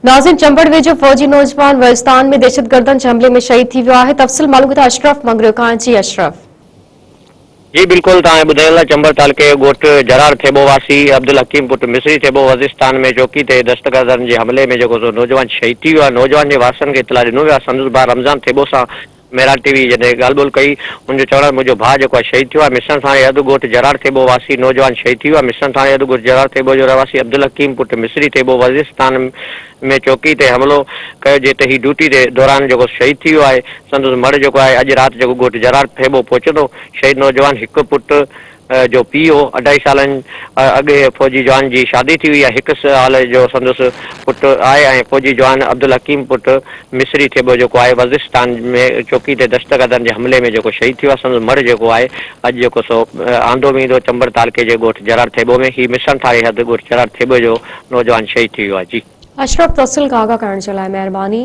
ناظرين چمبڙ ويجهو فوجي نوجوان وزستان ۾ دهشتگردن جي حملي ۾ شهيد ٿي ويو آهي تفصيل معلوم ڪندا اشرف مڱريو کان جي اشرف. جي بلڪل توهان ٻڌايل چمبڙ تعلقي جي ڳوٺ جراڙ ٿيٻو واسي عبدالحڪيم پٽ مصري ٿيٻو وزستان ۾ چوڪي تي دهشتگردن جي حملي ۾ جيڪو سو نوجوان شهيد ٿي ويو آهي نوجوان جي وارثن کي اطلاع ڏنو ويو آهي سندس ڀاء رمضان ٿيٻو سان مهراڻ ٽي وي جڏهن ڳالهه ٻولهه ڪئي، ان جو چوڻ آهي ته منهنجو ڀاء جيڪو آهي شهيد ٿيو آهي، مسڻ ٿاڻي حد ڳوٺ جراڙ ٿيٻو واسي نوجوان شهيد ٿي ويو آهي، مسڻ ٿاڻي حد ڳوٺ جراڙ ٿيٻو جو رهواسي عبدالحڪيم پٽ مصري ٿيٻو وزيرستان ۾ چوڪي تي حملو ڪيو جتي هي ڊيوٽي تي دوران جيڪو شهيد ٿي ويو آهي، سندس مڙهه جيڪو آهي اڄ رات جيڪو ڳوٺ جراڙ ٿيٻو پهچندو، شهيد نوجوان هڪ پٽ جو پيء هو. اڍائي سالن اڳ فوجي جوان جي شادي ٿي هئي ۽ هڪ سال جو سندس پٽ آهي ۽ فوجي جوان عبدالحڪيم پٽ مصري ٿيٻو جيڪو آهي وزيرستان ۾ چوڪي تي دهشتگردن جي حملي ۾ جيڪو شهيد ٿيو آهي سندس مڙهه جيڪو آهي اڄ جيڪو سو آندو ويندو چمبڙ تعلقي جي ڳوٺ جراڙ ٿيٻو ۾ هي مسڻ ٿاڻي حد ڳوٺ جراڙ ٿيٻو جو نوجوان شهيد ٿي ويو آهي جي. اشرف تفصيل کان آگاهه ڪرڻ جي لاء مهرباني.